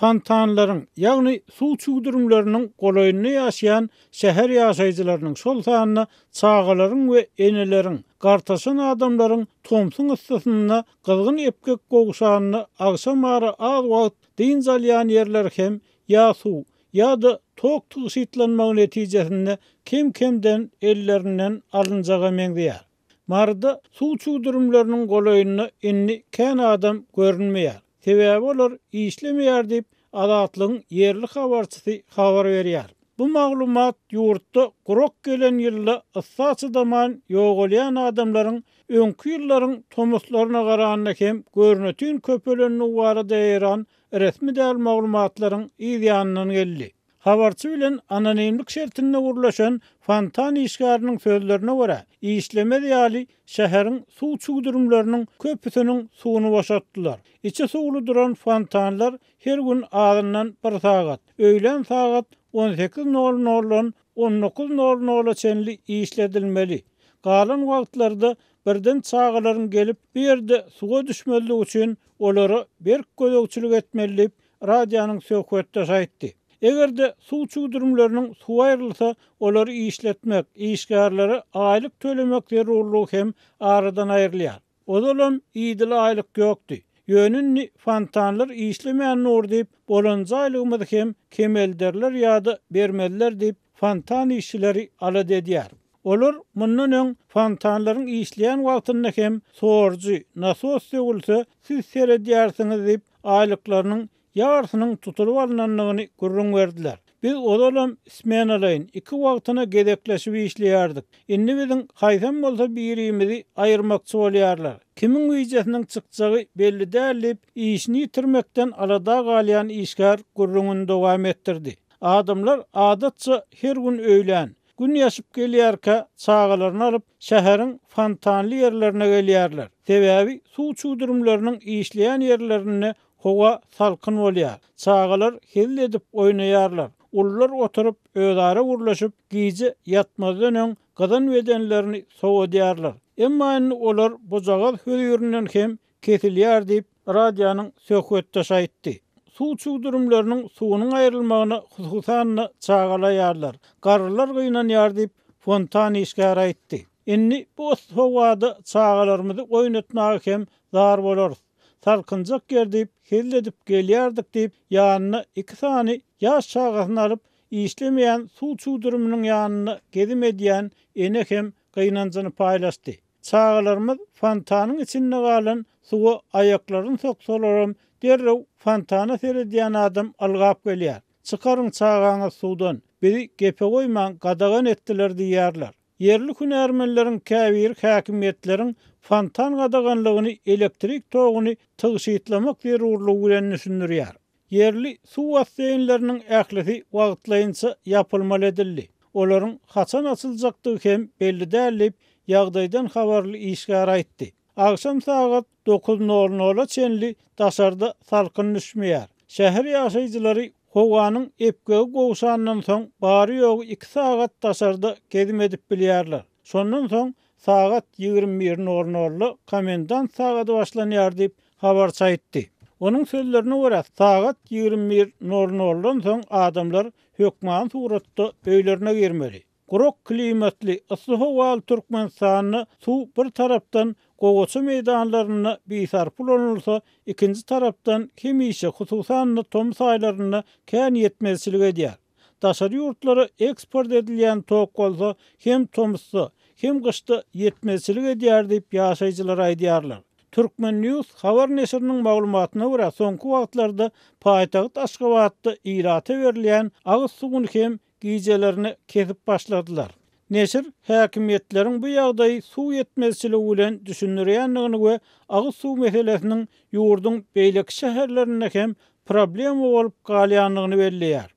Fontanlaryň, ýagny suw çüwdürimleriniň golaýynda ýaşaýan şäher ýaşaýjylarynyň, şol sanda çagalaryň we eneleriň, gartaşan adamlaryň tomsuň yssysynda gyzgyn epgek gowşanda agşamara az wagt dynç alýan ýerleri hem ýa suw, ýa-da tok tygşytlanmagy netijesinde kem-kemden ellerinden alynjaga meňzeýär. Maryda suw çüwdürimleriniň golaýynda indi kän adam görünmeýär. Sebäbi olar işlemeýär diýip, Azatlygyň ýerli habarçysy habar berýär. Bu maglumat ýurtda gurak gelen ýylda yssa çydaman ýogalýan adamlaryň öňki ýyllaryň tomuslaryna garanda hem görnetin köpelendigi barada ýaýran resmi däl maglumatlaryň yz ýanyndan geldi. Habarçy bilen anonimlik şertinde gürleşen fontan işgäriniň sözlerine görä, işlemez ýaly şäheriň suw çüwdürimleriniň köpüsiniň suwuny boşatdylar. Içi suwly duran fontanlar her gün azyndan bir sagat, öýlän sagat on sekiz nol noldan on dokuz nol nola çenli işledilmeli. Galan wagtlarda birden çagalaryň gelip bu ýerde suwa düşmezligi üçin olara berk gözegçilik etmeli diýip, radionyň söhbetdeşi aýtdy. Eger-de suw çüwdürimleriniň suwy aýrylsa, olary işletmek, işgärlere aýlyk tölemek zerurlygy hem aradan aýrylýar. Ozalam idili aýlyk ýokdy. Ýöne indi fontanlar işlemän dur diýip, bolanja aýlygymyzy hem kemelderler ýa-da bermezler diýip, fontan işçileri alada edýär. Olar mundan öň fontanlaryň işleýän wagtynda hem sorujy, nasos sögülse, siz seredýärsiňiz diýip, aýlyklarynyň ýarysynyň tutulyp alnandygyny gürrüň berdiler. Biz ozalam smenalaýyn, iki wagtyna gezekleşip işleýärdik. Indi biziň haýsam bolsa birimizi aýyrmakçy bolýarlar. Kimiň wijesiniň çykjagy belli däl diýip, işini ýitirmekden alada galýan işgär gürrüňini dowam etdirdi. Adamlar adatça her gün öýlän, Gün ýaşyp gelýärkä çagalaryny alyp, şäheriň fontanly ýerlerine gelýärler. Sebäbi suw çüwdürimleriniň işleýän ýerlerinde howa salkyn bolýar. Çagalar hezil edip oýnaýarlar. Ulular oturyp, özara gürleşip, gije ýatmazdan öň gyzan bedenlerini sowadýarlar. Emma indi olar bujagaz hözirinden hem kesilýär diýip, radionyň söhbetdeşi aýtdy. Suw çüwdürimleriniň suwunyň aýrylmagyna hususan-da çagaly aýallar, garrylar gynanýar diýip, fontan işgäri aýtdy. Indi bu yssy howada çagalarymyzy oýnatmaga hem zar bolarys. Salkynjak ýer diýip, hezil edip gelýärdik diýip, ýanyna iki sany ýaş çagasyny alyp, işlemeýän suw çüwdüriminiň ýanynda gezim edýän ene hem gynanjyny paýlaşdy. Çagalarymyz fontanyň içinde galan suwa aýaklaryny soksalaram, derrew fontana seredýän adam ylgap gelýär. Çykaryň çagaňyzy suwdan, bizi gepe goýmaň, gadagan etdiler diýýärler. Ýerli hünärmenleriň käbiri häkimiýetleriň fontan gadaganlygyny elektrik toguny tygşytlamak zerurlygy bilen düşündirýär. Ýerli suw basseýnleriniň ählisi wagtlaýynça ýapylmaly edildi. Olaryň haçan açyljakdygy hem belli däl diýip, ýagdaýdan habarly işgär aýtdy. Agşam sagat dokuz nol nola çenli daşarda salkyn düşmeýär. Şäher ýaşaýjylary howanyň epgegi gowşandan soň bary-ýogy iki sagat daşarda gezim edip bilýärler. Şondan soň sagat 21 nol nolda komendant sagady başlanýar diýip, habarçy aýtdy. Onuň sözlerine görä, sagat 21 nol noldan soň adamlar hökmany suratda öýlerine girmeli. Gurak klimatly, yssy howaly Türkmenistanda suw bir tarapdan gowaça meýdanlarynda bisarpa ulanylsa, ikinji tarapdan hemişe, hususan-da tomus aýlarynda kän ýetmezçilik edýär. Daşary ýurtlara eksport edilýän tok bolsa hem tomusda, hem gyşda ýetmezçilik edýär diýip, ýaşaýjylar aýdýarlar. Turkmen. News habar neşiriniň maglumatyna görä, soňky wagtlarda paýtagt Aşgabatda ilata berilýän agyz suwuny hem gijelerine kesip başladylar. Neşir häkimiýetleriň bu ýagdaýy suw ýetmezçiligi bilen düşündirýändigini we agyz suw meselesiniň ýurduň beýleki şäherlerinde hem problema bolup galýandygyny belleýär.